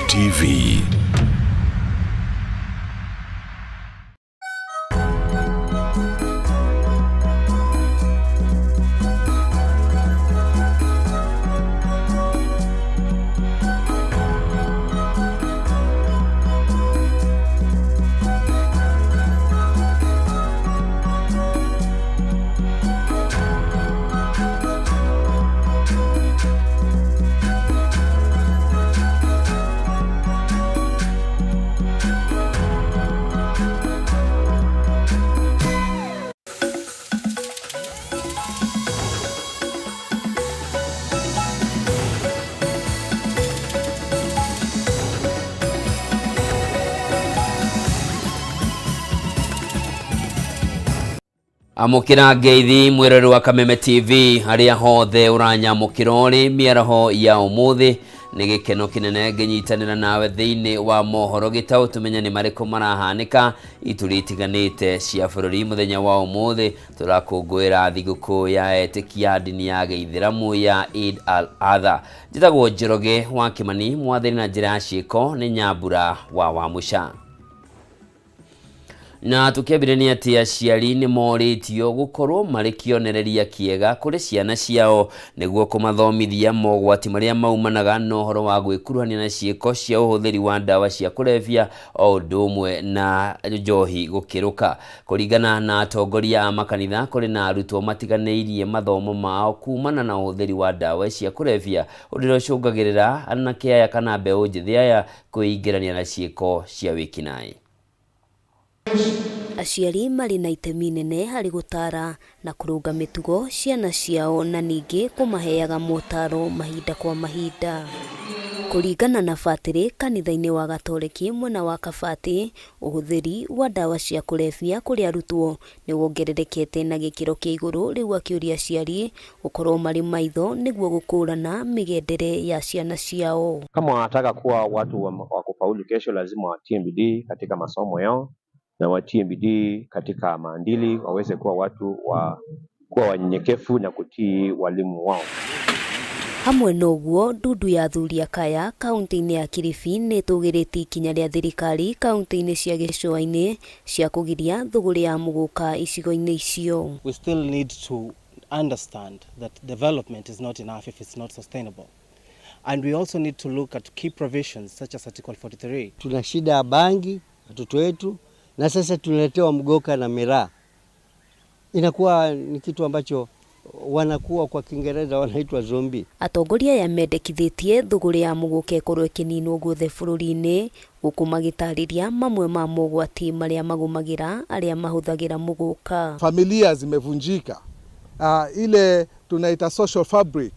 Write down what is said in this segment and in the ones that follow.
TV. Amũkĩra ngeithi mwĩrori wa Kameme TV harĩa hothe ũranyamũkĩra ũrĩ mĩaraho ya ũmũthĩ. Nĩ gĩkeno kĩnene ngĩnyitanĩra nawe thĩinĩ wa mohoro gĩtaũ tũmenye nĩ marĩkũ marahanĩka ituri itiganĩte cia bũrũri. Mũthenya wa ũmũthĩ tũrakũngũĩra thigũkũ ya etĩkia ndini ya gĩithĩramu ya Eid al-Adha. Njĩtagwo Njoroge wa Kĩmani, mwathĩri na njĩra ya ciĩko nĩ Nyambura wa Wamũca. Na tũkĩambire nĩ atĩ aciari nĩ morĩtio gũkorwo marĩ kĩonereria kĩega kũrĩ ciana ciao nĩguo kũmathomithia mogwati marĩa maumanaga na ũhoro wa gwĩkuruhania na ciĩko cia ũhũthĩri wa ndawa cia kũrebia o ũndũ ũmwe na njohi gũkĩrũka. Kũringana na atongoria a makanitha, kũrĩ na arutwo matiganĩirie mathomo mao kumana na ũhũthĩri wa ndawa cia kũrebia, ũndũ ũrĩa ũcũngagĩrĩra anake aya kana mbeũ njĩthĩ aya kwĩingĩrania na ciĩko cia wĩkinaĩ. Aciari marĩ na itemi inene harĩ gũtara na kũrũnga mĩtugo ciana ciao na ningĩ kũmaheaga motaro mahinda kwa mahinda. Kũringana na batĩrĩ kanitha-inĩ wa Gatoreki mwena wa Kabati, ũhũthĩri wa ndawa cia kũrebia kũrĩ arutwo nĩ wongererekete na gĩkĩro kĩa igũrũ, rĩu akĩũria aciari gũkorwo marĩ maitho nĩguo gũkũrana mĩgendere ya ciana ciao. Kama wanataka kuwa watu wa kufaulu kesho, lazima watie bidii katika masomo yao na watie bidii katika maadili, waweze kuwa watu wa kuwa wanyenyekevu na kutii walimu wao. Hamwe na ũguo, ndundu ya athuri a kaya kaunti-inĩ ya Kilifi nĩ ĩtũgĩrĩtie ikinya rĩa thirikari kaunti-inĩ cia gĩcũa-inĩ cia kũgiria thũgũrĩ ya mũgũka icigo-inĩ icio. We still need to understand that development is not enough if it's not sustainable. And we also need to look at key provisions such as Article 43. Tuna shida ya bangi watoto wetu, na sasa tunaletewa mgoka na miraa. Inakuwa ni kitu ambacho wanakuwa kwa Kiingereza wanaitwa zombie. Atongoria aya mendekithĩtie thũgũrĩ ya mũgũka ĩkorwo ĩkĩninwo guothe bũrũri-inĩ, gũkũ magĩtarĩria mamwe ma mogwati marĩa magũmagĩra arĩa mahũthagĩra mũgũka. Familia zimevunjika. Ile tunaita social fabric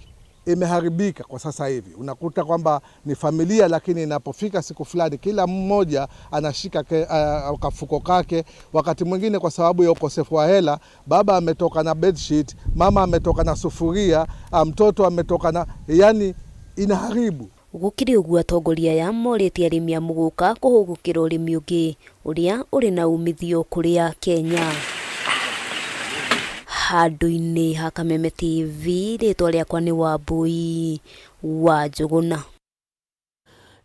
imeharibika kwa sasa hivi. Unakuta kwamba ni familia, lakini inapofika siku fulani kila mmoja anashika kafuko kake. Wakati mwingine kwa sababu ya ukosefu wa hela, baba ametoka na bedsheet, mama ametoka na sufuria, mtoto ametoka na, yani inaharibu. Gũkĩrĩ ũguo, atongoria aya morĩtie arĩmi a mũgũka kũhũgũkĩra ũrĩmi ũngĩ ũrĩa ũrĩ na umithio kũrĩ Akenya. Handũ-inĩ ha Kameme TV, rĩtwa rĩakwa nĩ Wambui wa Njũgũna.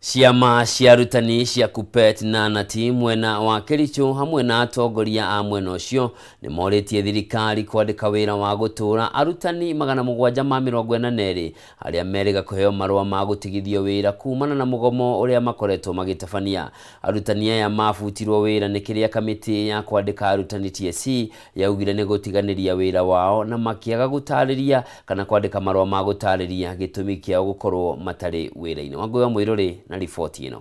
Ciama cia arutani cia KUPPET na NATI mwena wa Kericho hamwe na atongoria a mwena ũcio nĩ morĩtie thirikari kwandĩka wĩra wa gũtũũra arutani 742 arĩa merĩga kũheo marũa ma gũtigithio wĩra kumana na mũgomo ũrĩa makoretwo magĩtabania. Arutani aya mabutirwo wĩra nĩ kĩrĩa kamĩtĩ ya kwandĩka arutani TSC yaugire nĩ gũtiganĩria wĩra wao na makĩaga gũtarĩria kana kwandĩka marũa ma gũtarĩria gĩtũmi kĩao gũkorwo matarĩ wĩra-inĩ. Wangũi wa Mũirũrĩ na riboti ĩno.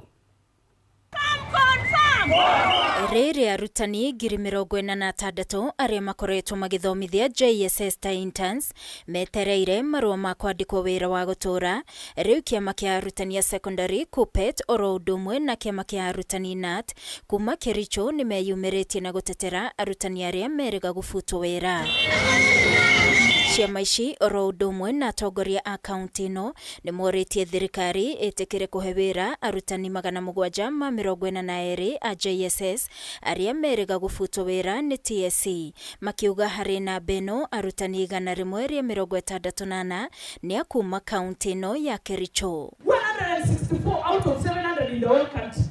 Rĩrĩ arutani 46,000 arĩa makoretwo magĩthomithia JSS ta interns metereire marũa ma kwandĩkwo wĩra wa gũtũũra. Rĩu kĩama kĩa arutani a secondary KUPPET oro ũndũ ũmwe na kĩama kĩa arutani KNUT kuma Kericho nĩ meyumĩrĩtie na gũtetera arutani arĩa merĩga gũbutwo wĩra. Ciama ici oro ũndũ ũmwe na atongoria a kaunti ĩno nĩ morĩtie thirikari ĩtĩkĩre kũhe wĩra arutani 742 a JSS arĩa merĩga gũbutwo wĩra nĩ TSC, makiuga harĩ namba ĩno arutani 164 nĩ a kuma kaunti ĩno ya Kericho. 164 out of 700. in the whole country.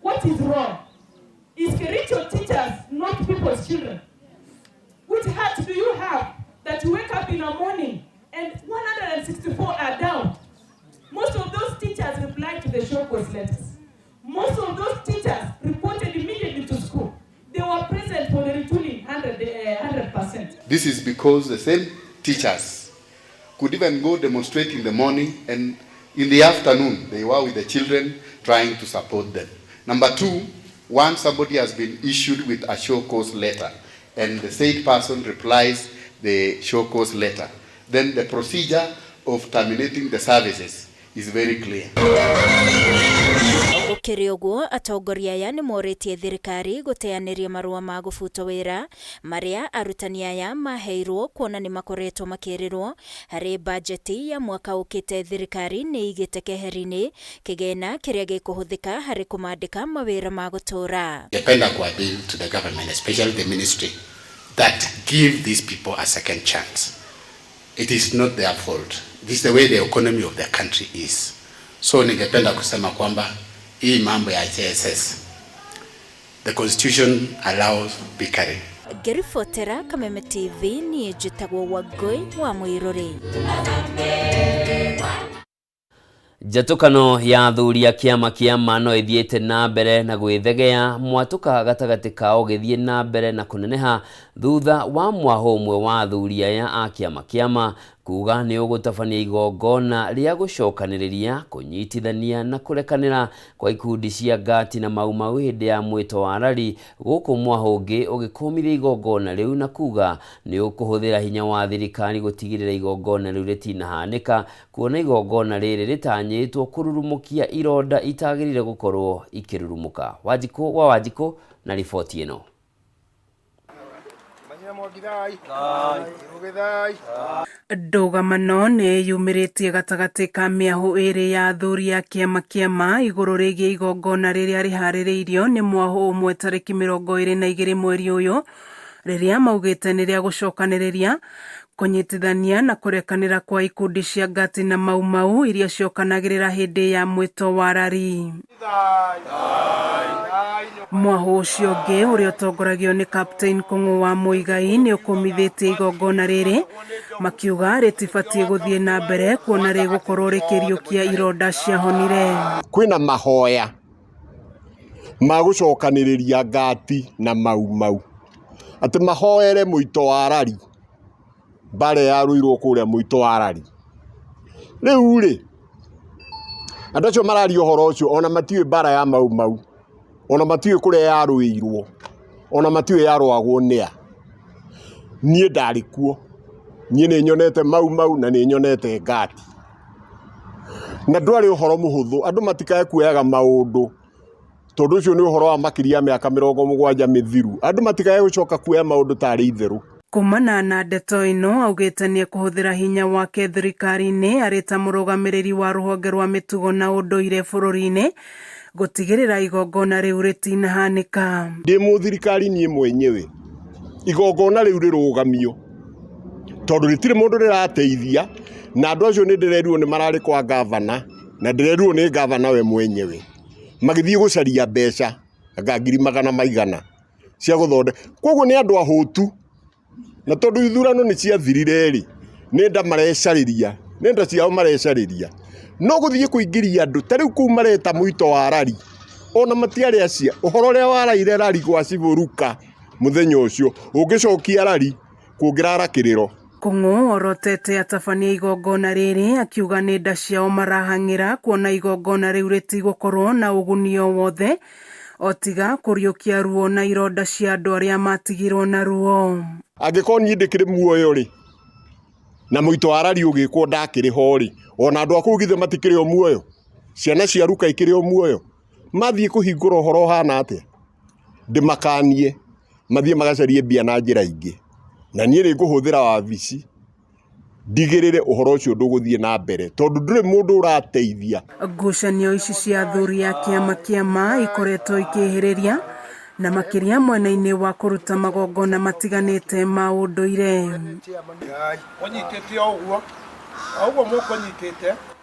What is wrong? Is Kericho teachers not people's children? Which heart do you have that you wake up in the morning and 164 are down? Most of those teachers replied to the show cause letters. Most of those teachers reported immediately to school. They were present for the retooling 100%. This is because the same teachers could even go demonstrate in the morning, and in the afternoon they were with the children trying to support them. Number two, once somebody has been issued with a show cause letter and the said person replies the show cause letter, then the procedure of terminating the services is very clear. Gũkĩrĩ ũguo, atongoria aya nĩ morĩtie thirikari gũteanĩria marũa ma gũbutwo wĩra marĩa arutani aya maheirwo, kuona nĩ makoretwo makĩrĩrwo harĩ bajeti ya mwaka ũkĩte thirikari nĩ ĩigĩte keheri-inĩ kĩgĩna kĩrĩa gĩkũhũthĩka harĩ kũmandĩka mawĩra ma gũtũũra. Ningependa ku appeal to the government, especially the ministry, that give these people a second chance. It is not their fault. This is the way the economy of the country is. So ningependa kusema kwamba hii mambo ya JSS, the constitution allows bickering. Ngĩribotera Kameme TV, niĩ njĩtagwo Wangũi wa Mũirũrĩ. Njatũkano ya athuri a kĩama kĩa ma no ĩthiĩte na mbere na gwĩthegea, mwatũka gatagatĩ kao ũgĩthiĩ na mbere na kũneneha thutha wa mwahũ ũmwe wa athuri aya a kĩama kĩa ma kuga nĩ ũgũtabania igongona rĩa gũcokanĩrĩria, kũnyitithania na kũrekanĩra kwa ikundi cia Ngati na Mau Mau hĩndĩ ya mwĩto wa rari, gũkũ mwahũ ũngĩ ũgĩkũmithia igongona rĩu na kuga nĩ ũkũhũthĩra hinya wa thirikari gũtigĩrĩra igongona rĩu rĩtinahanĩka, kuona igongona rĩrĩ rĩtanyĩtwo kũrurumũkia ironda itagĩrĩire gũkorwo ikĩrurumũka. Wanjikũ wa Wanjikũ na riboti ĩno. Ndũgamano nĩ yumĩrĩtie gatagatĩ ka mĩahũ ĩrĩ ya athuri a kĩama kĩa ma igũrũ rĩgiĩ igongona rĩrĩa rĩharĩrĩirio nĩ mwahũ ũmwe tarĩki 22 mweri ũyũ, rĩrĩa maugĩte nĩ rĩa gũcokanĩrĩria, kũnyitithania na kũrekanĩra kwa ikundi cia Ngati na Mau Mau iria ciokanagĩrĩra hĩndĩ ya mwĩto wa rari. Mwahũ ũcio ũngĩ ũrĩa ũtongoragio nĩ Captain Kũng'ũ wa Mũigai nĩ ũkũmithĩtie igongona rĩrĩ, makiuga rĩtibatiĩ gũthiĩ na mbere kuona rĩgũkorwo rĩkĩriũkia ironda ciahonire. Kwĩna mahoya ma gũcokanĩrĩria Ngati na Mau Mau, atĩ mahoere mũito wa rari, mbara yarũirwo kũrĩa mũito wa rari. Rĩu rĩ, andũ acio mararia ũhoro ũcio ona matiũĩ mbara ya Mau Mau, ona matiũĩ kũrĩa yarũĩirwo, ona matiũĩ yarũagwo nĩa. Niĩ ndarĩ kuo, niĩ nĩ nyonete Mau Mau na nĩ nyonete Ngati, na ndwarĩ ũhoro mũhũthũ. Andũ matikae kuoyaga maũndũ, tondũ ũcio nĩ ũhoro wa makĩria ya mĩaka 70 mĩthiru. Andũ matikae gũcoka kuoya maũndũ tarĩ itherũ. Kumana na ndeto ĩno, augĩte nĩ ekũhũthĩra hinya wake thirikari-inĩ arĩ ta mũrũgamĩrĩri wa rũhonge rwa mĩtugo na ũndũire bũrũri-inĩ gũtigĩrĩra igongona rĩu rĩtinahanĩka. Ndĩ mũthirikari niĩ mwenyewe, igongona rĩu rĩrũgamio tondũ rĩtirĩ mũndũ rĩrateithia, na andũ acio nĩ ndĩrerirwo nĩ mararĩ kwa gavana, na ndĩrerirwo nĩ gavana we mwenyewe magĩthiĩ gũcaria mbeca anga ngiri magana maigana cia gũthondeka. Koguo nĩ andũ ahũtu, na tondũ ithurano nĩ ciathirire rĩ, nĩ nda marecarĩria, nĩ nda ciao marecarĩria. No gũthiĩ kũingĩria andũ ta rĩu kũu mareta mũito wa rari, ona matiarĩ acia ũhoro ũrĩa waraire rari gwa Cibũruka mũthenya ũcio, ũngĩcokia rari kũngĩrara kĩrĩro. Kũng'ũ orotete atabania igongona rĩrĩ akiuga nĩ nda ciao marahang'ĩra kuona igongona rĩu rĩtigũkorwo na ũguni o wothe o tiga kũriũkia ruo na ironda cia andũ arĩa matigirwo na ruo. Angĩkorwo niĩ ndĩkĩrĩ muoyo rĩ, na mũito wa rari ũgĩkwo ndakĩrĩ ho rĩ, ona andũ a kũu githĩ matikĩrĩ o muoyo, ciana cia Ruka ikĩrĩ o muoyo, mathiĩ kũhingũra ũhoro ũhana atĩa? Ndĩmakanie mathiĩ magacarie mbia na njĩra ingĩ, na niĩ nĩ ngũhũthĩra wabici ndigĩrĩre ũhoro ũcio ndũgũthiĩ na mbere tondũ ndũrĩ mũndũ ũrateithia. Ngucanio ici cia athuri a kĩama kĩa ma ikoretwo ikĩhĩrĩria na makĩria mwena-inĩ wa kũruta magongona matiganĩte ma ũndũire.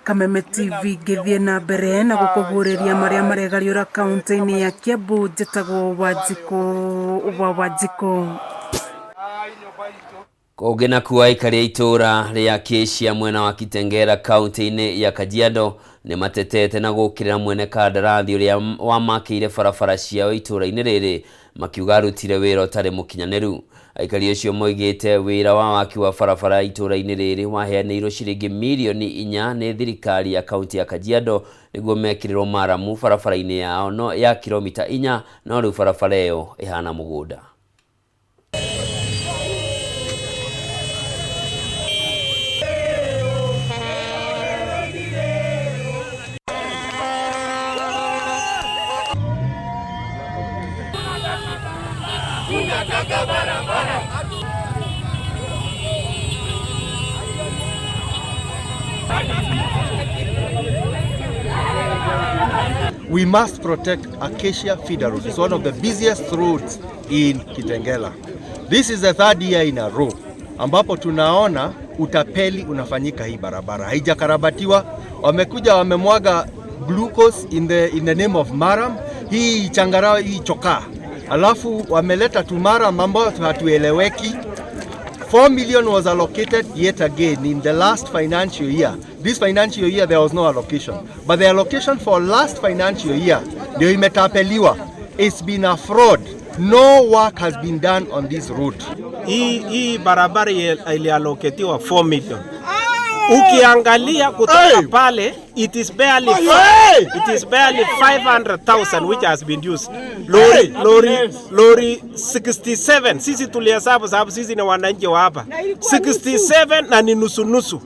Kameme TV ngĩthiĩ na mbere na gũkũguũrĩria marĩa maregariũra kaunti-inĩ ya Kiambu. Njĩtagwo Wanjikũ wa Wanjikũ. Kũngĩ nakuo aikari a itũũra rĩa Kĩcia mwena wa Kitengela kaunti-inĩ ya Kajiado nĩ matetete na gũkĩrĩra mwene kandarathi ũrĩa wamakĩire barabara ciao itũũra-inĩ rĩrĩ makiuga arutire wĩra ũtarĩ mũkinyanĩru. Aikari acio moigĩte wĩra wa waki wa barabara itũũra-inĩ rĩrĩ waheanĩirwo ciringi mirioni 4 nĩ thirikari ya kaunti ya Kajiado nĩguo mekĩrĩrwo maramu barabara-inĩ yao no ya kilomita 4 no rĩu barabara ĩyo ĩhana mũgũnda. We must protect Acacia Feeder Road. It's one of the busiest roads in Kitengela. This is the third year in a row ambapo tunaona utapeli unafanyika hii barabara. Haijakarabatiwa. Wamekuja wamemwaga glucose in the name of maram. Hii changarawe, hii chokaa. Alafu wameleta tu maram ambayo hatueleweki. 4 million was allocated yet again in the last financial year. This financial year there was no allocation. But the allocation for last financial year ndio imetapeliwa. It's been a fraud. No work has been done on this road. Hii barabara iliallocatiwa 4 million. Ukiangalia kutoka pale, it is barely 500,000 which has been used. Lori 67. Sisi tulihesabu sababu sisi ni wananchi wa hapa. 67 na ni nusu nusu.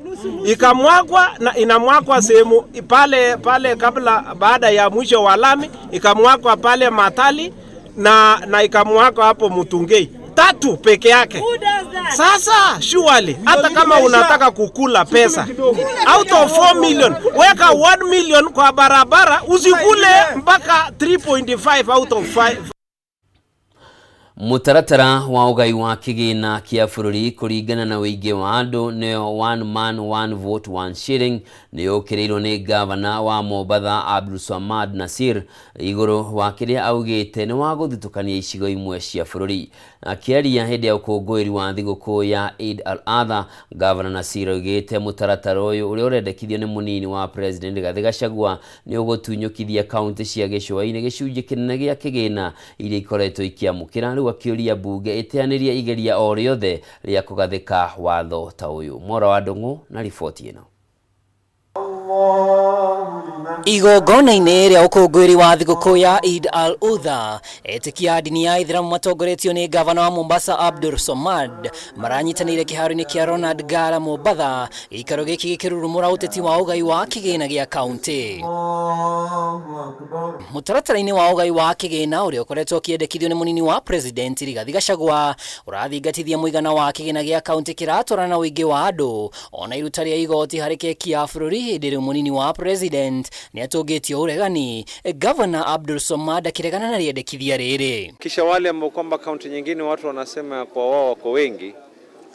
Ikamwagwa na inamwagwa sehemu pale pale kabla baada ya mwisho wa lami, ikamwagwa pale Matali na ikamwagwa hapo Mutungei. 3 peke yake. Sasa surely hata kama unataka kukula pesa out of 4 million weka 1 million kwa barabara, usikule mpaka 3.5 out of 5. Mutaratara wa ugai wa kigina kia bururi kuringana na uingi wa andu nio one man one vote one shilling ni ukirirwo ni gavana wa Mombatha Abdulswamad Nasir iguru wa kiria augite ni wa guthutukania icigo imwe cia bururi. Akiaria hindi ya ukungũĩri wa thigũkũ ya Eid al-Adha, gavana Nasir augite mutaratara uyu uria urendekithio ni munini wa president Rigathi Gachagua ni ugutunyukithia kaunti cia gĩcũa-inĩ gĩcunjĩ kĩnene gĩa kĩgĩna iria ikoretwo ikiamũkĩra. Rĩu akĩũria mbunge ĩteanĩrie igeria o rĩothe rĩa kũgathĩka watho ta ũyũ. Mora wa Ndung'u na riboti ĩno. Igongona-inĩ rĩa ũkũngũĩri wa thigũkũ ya Eid al-Adha, etĩkia a ndini ya Ithĩramu matongoretio nĩ gavana wa Mombasa Abdul Somad maranyitanĩire kĩharo-inĩ kĩa Ronald Ngala Mombatha, gĩikaro gĩkĩ gĩkĩrurumũra ũteti wa ũgai wa kĩgĩna gĩa kaunti. Mũtaratara-inĩ wa ũgai wa kĩgĩna ũrĩa ũkoretwo ũkĩendekithio nĩ mũnini wa president Rigathi Gachagua ũrathingatithia mũigana wa kĩgĩna gĩa kaunti kĩratwarana na ũingĩ wa andũ ona iruta rĩa igoti harĩ keki ya bũrũri. Hĩndĩ rĩu mũnini wa president nĩ atũngĩtio ũregani, Governor Abdul Somad akiregana na rĩendekithia rĩrĩ. Kisha wale ambao kwamba kaunti nyingine watu wanasema kwa wao wako wengi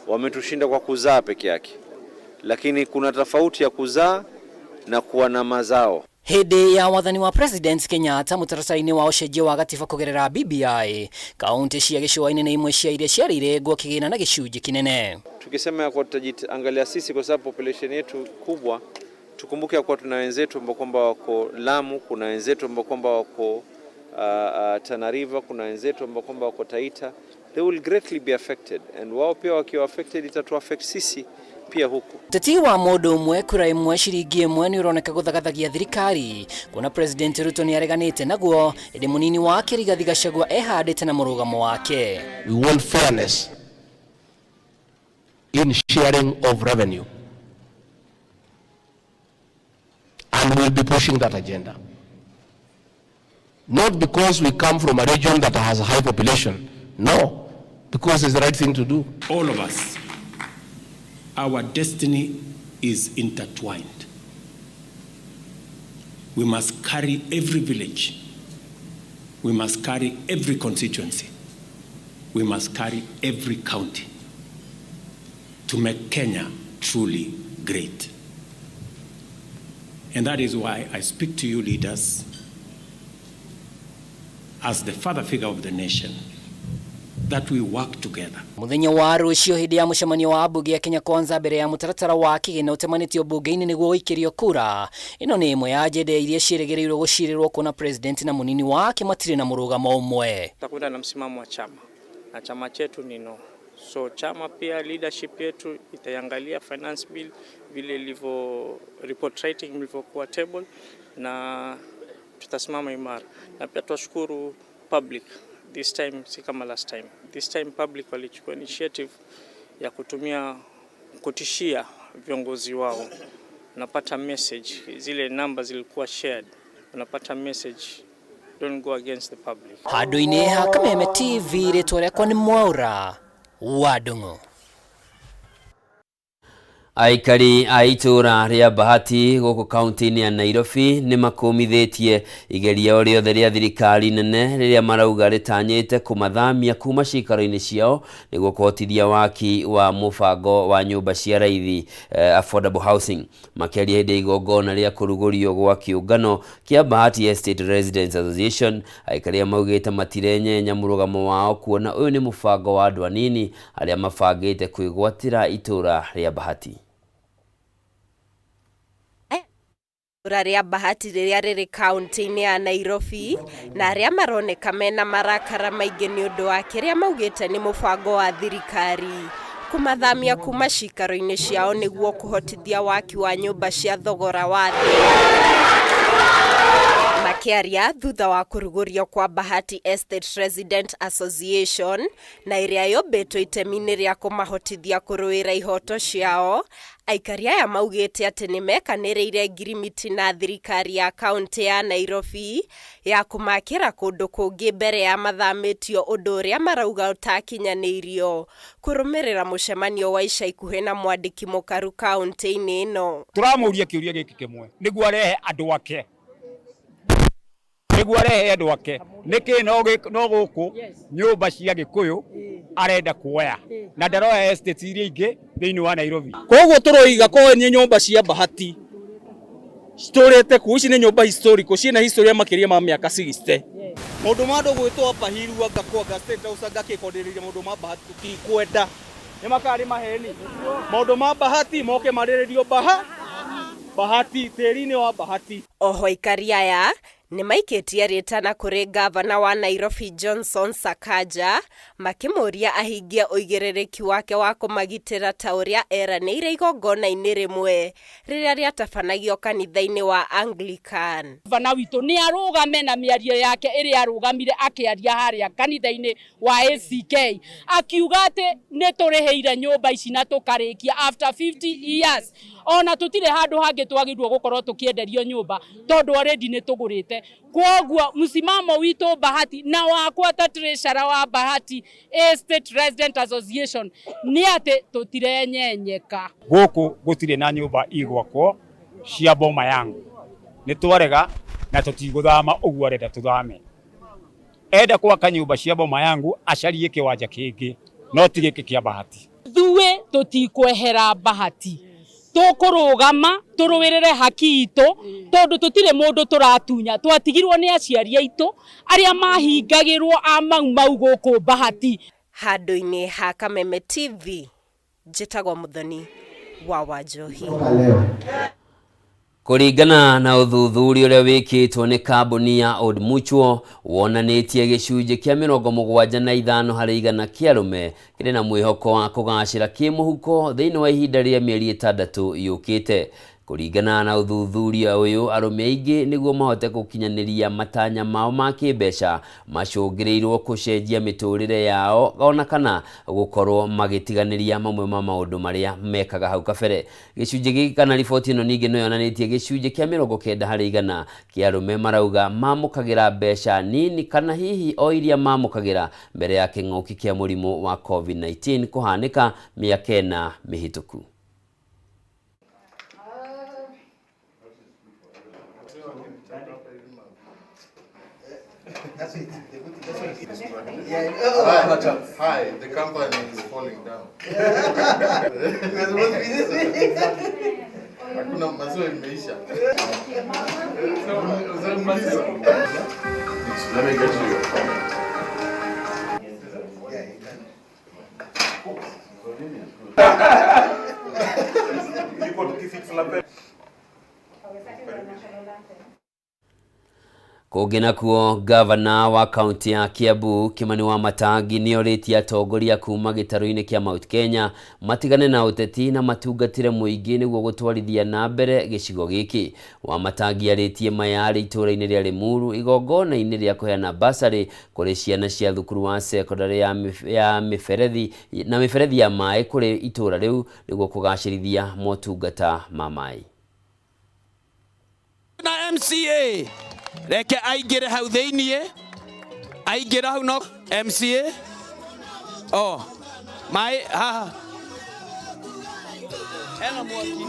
wametushinda kwa kuzaa peke yake, lakini kuna tofauti ya kuzaa na kuwa na mazao. Hĩndĩ ya wathani wa President Kenyatta mũtaratara-inĩ wa ũcenjia wa gatiba kũgerera BBI, kaunti cia gĩcũa-inĩ nĩ imwe cia iria ciarĩire ngwa kĩgĩna na gĩcunjĩ kĩnene. Tukisema ya kwa tutajiangalia sisi kwa sababu population yetu kubwa, tukumbuke kwa tuna wenzetu ambao kwamba wako Lamu, kuna wenzetu ambao kwamba wako Tana River, kuna wenzetu ambao kwamba wako Taita. They will greatly be affected, and wao pia wakiwa affected itatu affect sisi pia huku. Ũteti wa mũndũ ũmwe kura ĩmwe ciringi ĩmwe nĩ ũroneka gũthagathagia thirikari kuona President Ruto nĩ areganĩte naguo, ĩndĩ mũnini wake Rigathi Gachagua ehandĩte na mũrũgamo wake. We want fairness in sharing of revenue, and we'll be pushing that agenda. Not because we come from a region that has a high population, no, because it's the right thing to do. All of us, our destiny is intertwined. We must carry every village. We must carry every constituency. We must carry every county to make Kenya truly great. And that is why I speak to you leaders as the father figure of the nation, that we work together. Muthenya wa rũciũ hĩndĩ ya mũcemanio wa mbunge ya Kenya Kwanza mbere ya mũtaratara wa kĩgĩna ũtemanĩtio mbunge-inĩ nĩguo ũikĩrio kura. Ĩno nĩ ĩmwe ya ajenda iria ciĩrĩgĩrĩirwo gũcirĩrwo kuona president na mũnini wake matirĩ na mũrũgamo ũmwe. Tutakwenda na msimamo wa chama na chama chetu ni no. So chama pia leadership yetu itaiangalia finance bill vile ilivyo report writing ilivyokuwa table na tutasimama imara, na pia tuwashukuru public this time, si kama last time. This time public walichukua initiative ya kutumia kutishia viongozi wao. Unapata message, zile namba zilikuwa shared, unapata message don't go against the public. Handũ-inĩ ha Kameme TV rĩtwa rĩakwa nĩ Mwaura wa Ndung'u. Aikari a itũũra rĩa Bahati gũkũ kaunti-inĩ ya Nairobi nĩ makũmithĩtie igeria o rĩothe rĩa thirikari nene rĩrĩa marauga rĩtanyĩte kũmathamia kuma ciikaro-inĩ ciao nĩguo kũhotithia waki wa mũbango wa nyũmba cia raithi, affordable housing. Makĩaria hĩndĩ ya igongona rĩa kũrugũrio gwa kĩũngano kĩa Bahati Estate Residents Association, aikari maugĩte matirenyenya mũrũgamo wao kuona ũyũ nĩ mũbango wa andũ anini arĩa mabangĩte kwĩgwatĩra itũũra rĩa Bahati. Itũũra rĩa Bahati rĩrĩa rĩrĩ kaunti-inĩ ya Nairobi na arĩa maroneka mena marakara maingĩ nĩ ũndũ wa kĩrĩa maugĩte nĩ mũbango wa thirikari kũmathamia kuma ciikaro-inĩ ciao nĩguo kũhotithia waki wa nyũmba cia thogora wa thĩ. Makĩaria thutha wa kũrugũrio kwa Bahati Estate Resident Association na ĩrĩa yũmbĩtwo itemi-inĩ rĩa kũmahotithia kũrũĩra ihoto ciao, aikari aya maugĩte atĩ nĩ mekanĩrĩire ngirimiti na thirikari ya kaunti ya Nairobi ya kũmakĩra kũndũ kũngĩ mbere ya mathamĩtio, ũndũ ũrĩa marauga ũtakinyanĩirio kũrũmĩrĩra mũcemanio wa ica ikuhĩ na mwandĩki mũkaru kaunti-inĩ ĩno. Tũramũria kĩũria gĩkĩ kĩmwe nĩguo arehe andũ ake, nĩguo arehe andũ ake nĩkĩ no gũkũ nyũmba cia Gĩkũyũ arenda kuoya na ndaroya estate iria ingĩ thĩinĩ wa Nairobi. Koguo tũroiga ko nĩ nyũmba cia Bahati citũrĩte kuu, ici nĩ nyũmba historical ciĩna history makĩria ma mĩaka 60. Maũndũ ma andũ gwĩtwo Upper Hill anga kwanga State House anga kĩkondereria maũndũ ma Bahati tũtikwenda, nĩ makarĩ maheni. Maũndũ ma Bahati moke marĩrĩrio Bahati tĩri-inĩ wa Bahati. Oho aikari aya nĩ maikĩtie rĩtana kũrĩ ngavana wa Nairobi Johnson Sakaja makĩmũria ahingie ũigĩrĩrĩki wake wa kũmagitĩra ta ũrĩa eranĩire igongona-inĩ rĩmwe rĩrĩa rĩatabanagio kanitha-inĩ wa Anglican. Gavana witũ nĩ arũgame na mĩario yake ĩrĩa arũgamire akĩaria harĩa kanitha-inĩ wa ACK akiuga atĩ nĩ tũrĩhĩire nyũmba ici na tũkarĩkia after 50 years, ona tũtirĩ handũ hangĩ twagĩrĩirwo gũkorwo tũkĩenderio nyũmba tondũ already nĩ tũgũrĩte. Kwoguo msimamo witũ Bahati na wakwa ta treasurer wa Bahati Estate Resident Association nĩ atĩ tũtirenyenyeka. Gũkũ gũtirĩ na nyũmba igwakwo cia boma yangu, nĩ twarega na tũtigũthama ũguo arenda tũthame. Enda gwaka nyũmba cia boma yangu acarie kĩwanja kĩngĩ no ti gĩkĩ kĩa Bahati. Ithuĩ tũtikwehera Bahati, tũkũrũgama tũrũĩrĩre haki itũ tondũ tũtirĩ mũndũ tũratunya. Twatigirwo nĩ aciari aitũ arĩa mahingagĩrwo a Mau Mau gũkũ Bahati. Handũ-inĩ ha Kameme TV njĩtagwo Mũthoni wa Wanjohi. Kũringana na ũthuthuria ũrĩa wĩkĩtwo nĩ kambuni ya Old Mutual wonanĩtie gĩcunjĩ kĩa 75 harĩ igana kĩa arũme kĩrĩ na mwĩhoko wa kũgacĩra kĩmũhuko thĩinĩ wa ihinda rĩa mĩeri 6 yũkĩte. Kũringana na ũthuthuria ũyũ, arũme aingĩ nĩguo mahote gũkinyanĩria matanya mao ma kĩmbeca macũngĩrĩirwo gũcenjia mĩtũrĩre yao ona kana gũkorwo magĩtiganĩria mamwe ma maũndũ marĩa mekaga hau kabere. Gĩcunjĩ gĩkĩ kana riboti ĩno ningĩ no yonanĩtie gĩcunjĩ kĩa 90 harĩ igana kĩa arũme marauga mamũkagĩra mbeca nini kana hihi o iria mamũkagĩra mbere ya kĩng'ũki kĩa mũrimũ wa COVID-19 kũhanĩka mĩaka 4 mĩhĩtũku. That's it. Hi, the company is falling down. Hakuna maziwa imeisha. Let me get you. Kũngĩ nakuo gavana wa kaunti ya Kiambu Kimani Wamatangi nĩorĩtie atongoria kuma gĩtarũ-inĩ kĩa Mount Kenya matigane na ũteti na matungatĩre mũingĩ nĩguo gũtwarithia na mbere gĩcigo gĩkĩ. Wamatangi arĩtie maya arĩ itũũra-inĩ rĩa Limuru igongona-inĩ rĩa kũheana basarĩ kũrĩ ciana cia thukuru wa sekondarĩ ya mĩberethi na mĩberethi ya maĩ kũrĩ itũũra rĩu nĩguo kũgacĩrithia motungata ma maĩ. Na MCA reke aingĩre hau thĩiniĩ, aingĩra hau no MCA o maĩ haha hena mwaki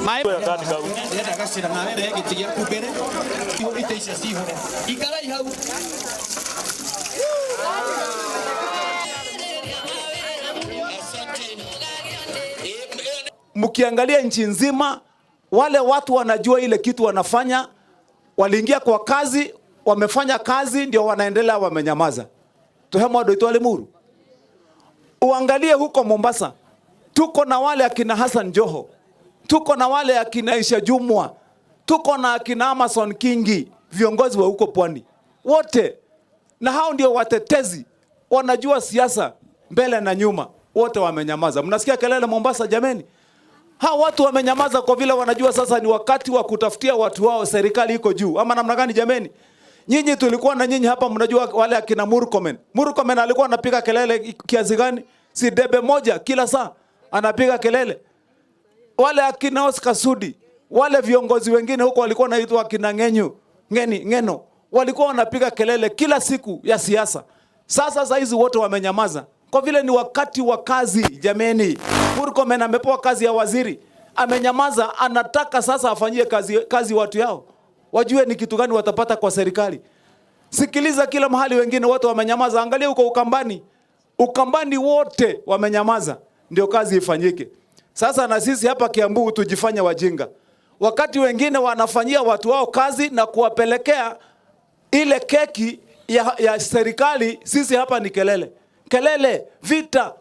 maĩ ndĩrenda gacĩra nawe rehe gĩtĩ gĩaku mbere itĩ icio cihũre ikarai hau. Mkiangalia nchi nzima, wale watu wanajua ile kitu wanafanya, waliingia kwa kazi, wamefanya kazi, ndio wanaendelea wamenyamaza. Tuhemo ndo Limuru. Uangalie huko Mombasa, tuko na wale akina Hassan Joho, tuko na wale akina Aisha Jumwa, tuko na akina Amason Kingi, viongozi wa huko pwani wote, na hao ndio watetezi, wanajua siasa mbele na nyuma, wote wamenyamaza. Mnasikia kelele Mombasa jameni? Hao watu wamenyamaza kwa vile wanajua sasa ni wakati wa kutafutia watu wao, serikali iko juu. Ama namna gani jameni? Nyinyi tulikuwa na nyinyi hapa, mnajua wale akina Murkomen. Murkomen alikuwa anapiga kelele kiasi gani? Si debe moja kila saa anapiga kelele. Wale akina Oscar Sudi, wale viongozi wengine huko walikuwa wanaitwa akina Ngenyu, Ngeni, Ngeno, walikuwa wanapiga kelele kila siku ya siasa. Sasa saa hizi wote wamenyamaza kwa vile ni wakati wa kazi jameni. Murkomen amepewa kazi ya waziri, amenyamaza, anataka sasa afanyie kazi watu yao, wajue ni kitu gani watapata kwa serikali. Sikiliza kila mahali, wengine wote wamenyamaza. Angalia huko Ukambani, Ukambani wote wamenyamaza, ndio kazi ifanyike. Sasa na sisi hapa Kiambu tujifanye wajinga, wakati wengine wanafanyia watu wao kazi na kuwapelekea ile keki ya serikali, sisi hapa ni kelele kelele, vita.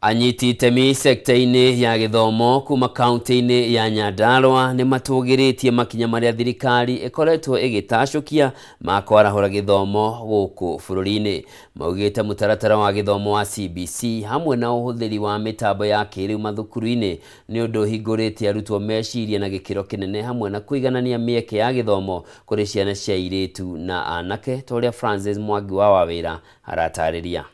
Anyiti itemi sekta-inĩ ya gĩthomo kuma kaunti-inĩ ya Nyandarua nĩ matũgĩrĩtie makinya marĩa thirikari ĩkoretwo ĩgĩtacũkia ma kwarahũra gĩthomo gũkũ bũrũri-inĩ. Maugĩte mũtaratara wa gĩthomo wa CBC hamwe na ũhũthĩri wa mĩtambo ya kĩrĩu mathukuru-inĩ nĩ ũndũ ũhingũrĩte arutwo meciria na gĩkĩro kĩnene hamwe na kũiganania mĩeke ya gĩthomo kũrĩ ciana cia airĩtu na anake ta ũrĩa Francis Mwangi wa Wawĩra aratarĩria.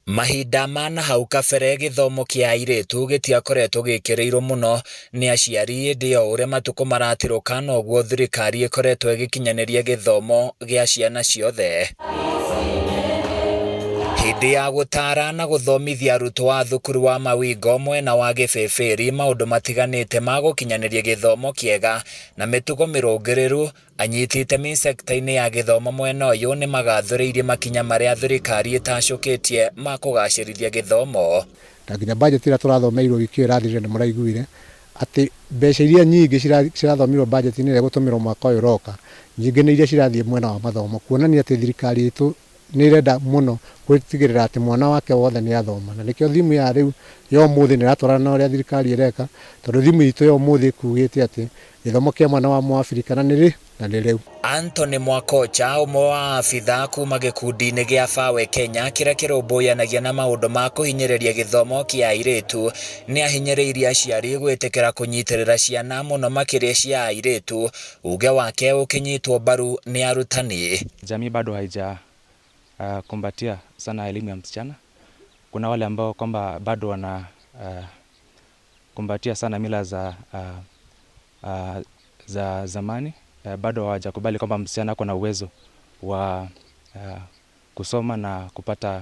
Mahinda ma na hau kabere gĩthomo kĩa airĩtu gĩtiakoretwo gĩkĩrĩirwo mũno nĩ aciari ĩndĩ o ũrĩa matukũ maratirũka noguo thirikari ĩkoretwo ĩgĩkinyanĩria gĩthomo gĩa ciana ciothe. Hĩndĩ ya gũtara na gũthomithia arutwo a thukuru wa Mawingo mwena wa Gĩbĩbĩri maũndũ matiganĩte ma gũkinyanĩria gĩthomo kĩega na mĩtugo mĩrũngĩrĩru, anyiti itemi sekta-inĩ ya gĩthomo mwena ũyũ nĩ magathĩrĩirie makinya marĩa thirikari ĩtacũkĩtie ma kũgacĩrithia gĩthomo. Na nginya budget ĩrĩa tũrathomeirwo wiki ĩyo ĩrathirire nĩ mũraiguire atĩ mbeca iria nyingĩ cirathomirwo budget-inĩ ĩrĩa ĩgũtũmĩrwo mwaka ũyũ ũroka, nyingĩ nĩ iria cirathiĩ mwena wa mathomo, kuonania atĩ thirikari itũ nĩ ĩrenda mũno gwĩtigĩrĩra atĩ mwana wake wothe nĩ athoma. Na nĩkĩo thimu ya rĩu ya ũmũthĩ nĩ ĩratwarana na ũrĩa thirikari ĩreka, tondũ thimu itũ ya ũmũthĩ ĩkugĩte atĩ gĩthomo kĩa mwana wa Mũabirika na nĩ rĩ na nĩ rĩu. Anthony Mwakocha ũmwe wa abitha kuma gĩkundi-inĩ gĩa Fawe Kenya kĩrĩa kĩrũmbũyanagia na maũndũ ma kũhinyĩrĩria gĩthomo kĩa airĩtu nĩ ahinyĩrĩirie aciari gwĩtĩkĩra kũnyitĩrĩra ciana mũno makĩria cia airĩtu, uge wake ũkĩnyitwo mbaru nĩ arutani. Jamii bado haija kumbatia sana elimu ya msichana. Kuna wale ambao kwamba bado wana kumbatia sana mila za zamani, bado hawajakubali kwamba msichana ako na uwezo wa kusoma na kupata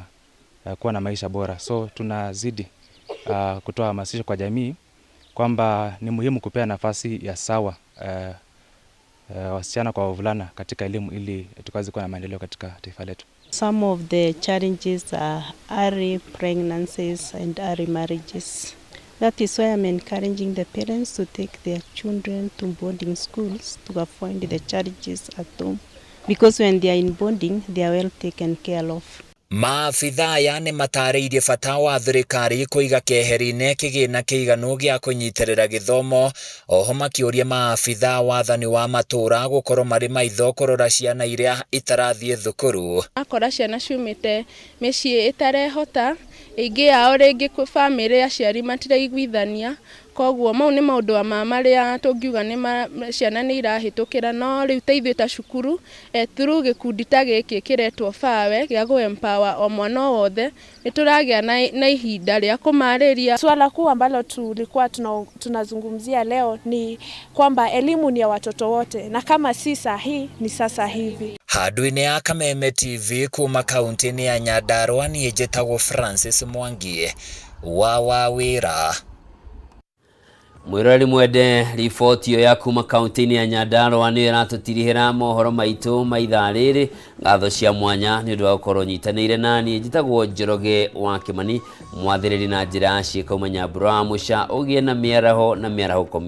kuwa na maisha bora. So tunazidi kutoa hamasisho kwa jamii kwamba ni muhimu kupea nafasi ya sawa wasichana kwa wavulana katika elimu ili tukaweze kuwa na maendeleo katika taifa letu. Some of the challenges are early pregnancies and early marriages. That is why I'm encouraging the parents to take their children to boarding schools to avoid the challenges at home. Because when they are in boarding, they are well taken care of. Maabithaa aya nĩmatarĩirie bata wa thirikari kũiga keheri-inĩ kĩgĩna kĩiganu gĩa kũnyitĩrĩra gĩthomo oho makĩũria maabithaa wathani wa matũra gũkorwo marĩ maitho kũrora ciana iria itarathiĩ thukuru. Akora ciana ciumĩte mĩciĩ ĩtarehota, ĩingĩ yao rĩngĩ bamĩrĩ aciari matiraiguithania, koguo mau nĩ maũndũ ma marĩa tũngiuga nĩ ciana nĩ irahĩtũkĩra, no rĩu ta ithuĩ ta cukuru through gĩkundi ta gĩkĩ kĩretwo FAWE gĩa gũ empower o mwana o wothe, nĩ tũragĩa na ihinda rĩa kũmarĩria. Suala kuu ambalo tulikuwa tunazungumzia leo ni kwamba elimu ni ya watoto wote, na kama si sahi ni sasa hivi. Handũ-inĩ ya Kameme TV kuma kaunti-inĩ ya Nyandarua niĩ njĩtagwo Francis Mwangi wa Wawĩra. Mwĩroreri mwende, riboti ĩyo ya kuma kaunti-inĩ ya Nyandarua nĩyo ĩratũtirihĩra mohoro maitũ ma ithaa rĩrĩ. Ngatho cia mwanya nĩ ũndũ wa gũkorwo nyitanĩire naniĩ. Njĩtagwo Njoroge wa Kĩmani, mwathĩrĩri na njĩra ya ciĩko Manyambura wa Mũca. Ũgĩe na mĩaraho na mĩarahũko.